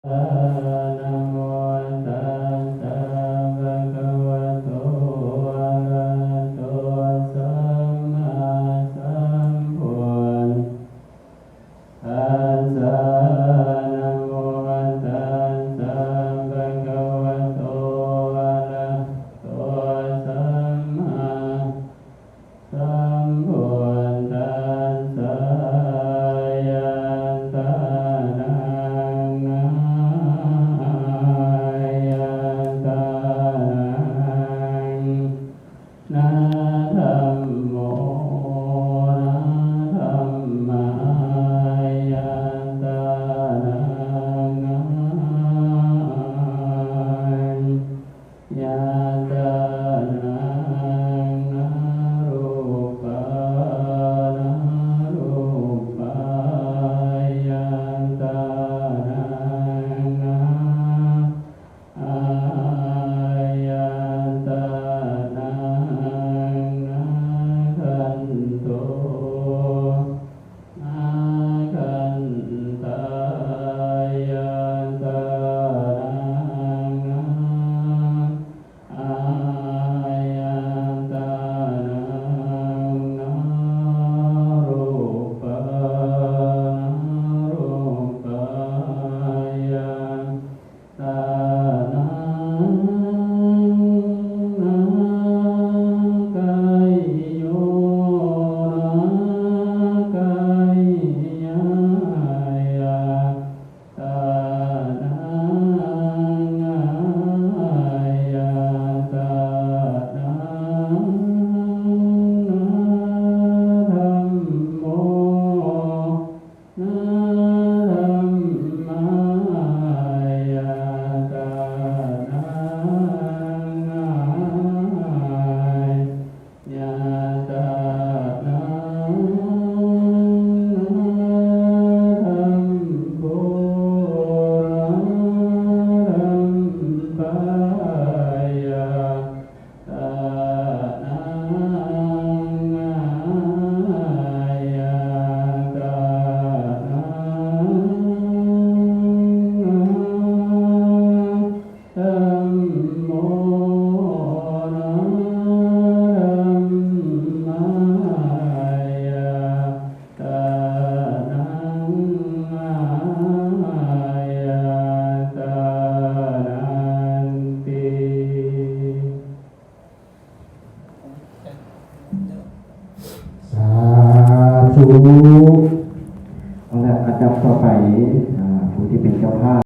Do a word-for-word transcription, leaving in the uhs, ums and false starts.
Namo tassa bhagavato arahato sammāsambuddhassa. Namo tassa bhagavato arahato sammā sambuddhassa. Yātrānaṃ nāyātrānaṃ, na dhammo na dhammā yātrānaṃ nā yātrānaṃ na rūpā na rūpā yātrānaṃ na āyātrānaṃ na khanto na khandhā yātrānaṃ na āyātrānaṃ na rūpā na rūpā yātrānaṃ na kāyo na kāyā yātrānaṃ āyātrānaṃ na dhammo na dhammā yātrānaṃ āyātrānaṃ na dhammo na dhammā yātrānaṃ āyātrānaṃ na dhammo na dhammā yātrānaṃ āyātrānanti. Sādhu.